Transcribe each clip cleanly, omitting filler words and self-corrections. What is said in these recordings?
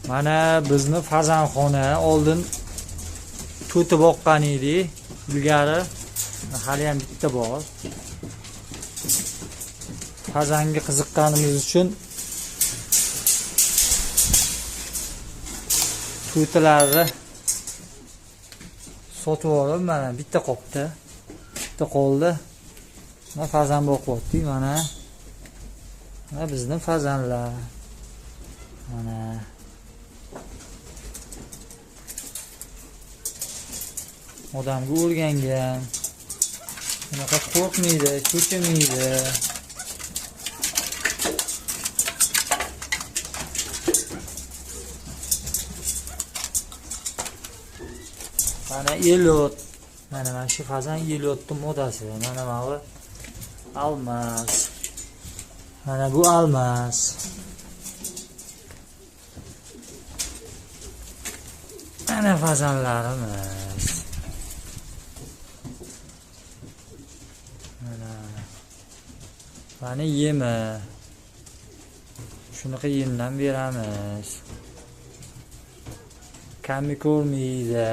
Mana bizni fazanxona oldin to'ti boqqan edik ilgari. Hali ham bitta bor. Fazanga qiziqqanimiz uchun to'tilarni sotib olib, mana bitta qopdi. Bitta qoldi. Mana fazan boqyaptik mana. Mana bizni fazanlar. Mana. Odamga o'rgangan. Bunaqa qo'rqmaydi, cho'chimaydi. Mana elot. Mana shu fazan elotning modasi. Mana bu almas. Mana bu almas. Mana fazanlarimiz. Mana. Mana yemi. Shunaqa yemdan beramiz. Kami ko'rmaydi.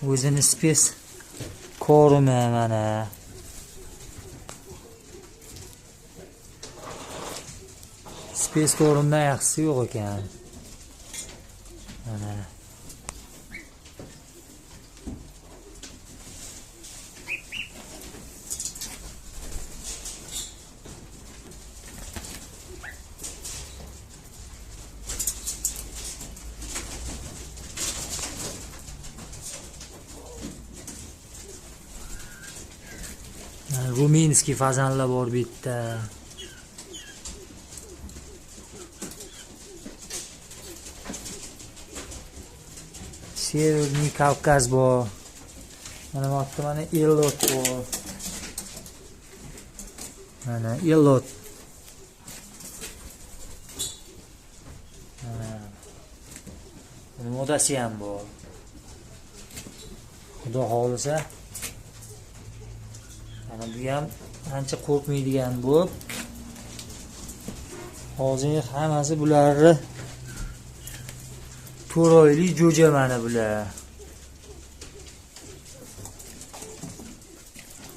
O'zini spes kormi mana. Spes ko'rimdan yaxshisi yo'q ekan. Mana. Ruminskiy fazanlar bor bu yerda. Severniy Kavkaz bor. Mana bu yerda mana elot bor. Mana elot. Mana. Buni modasi ham bor. Xudo xohlasa mana bu ham ancha qo'rqmaydigan bo'lib, hozir hammasi bularni 4 oylik jo'ja mana bular.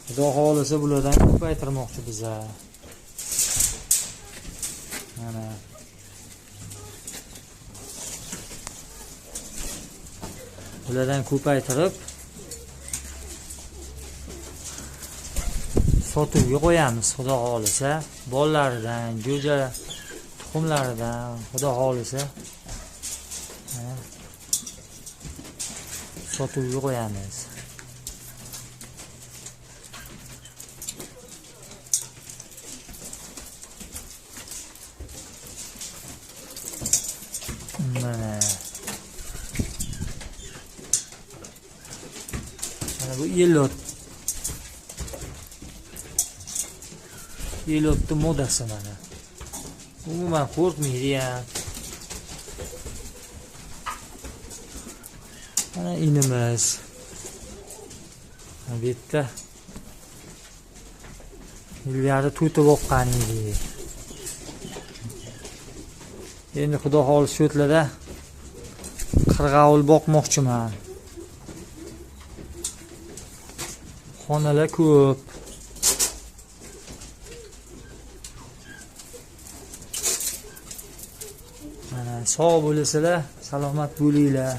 Xudo xohlasa bulardan ko'paytirmoqchi biza. Mana. Bulardan ko'paytirib sotuvga qo'yamiz, Xudo xohlasa. Bolalaridan, jo'ja tuxumlaridan, Xudo xohlasa. Sotuvga qo'yamiz. Mana. Mana bu elot. Elotni modasi mana. Umuman qo'rqmaydi ham. Mana inimiz. Bu yerda ilgari to'ti boqqan edik. Endi Xudo xohlasa shu yerlarda qirg'ovul boqmoqchiman. Xonalar ko'p. Mana sog' bo'lasizlar, salomat bo'linglar.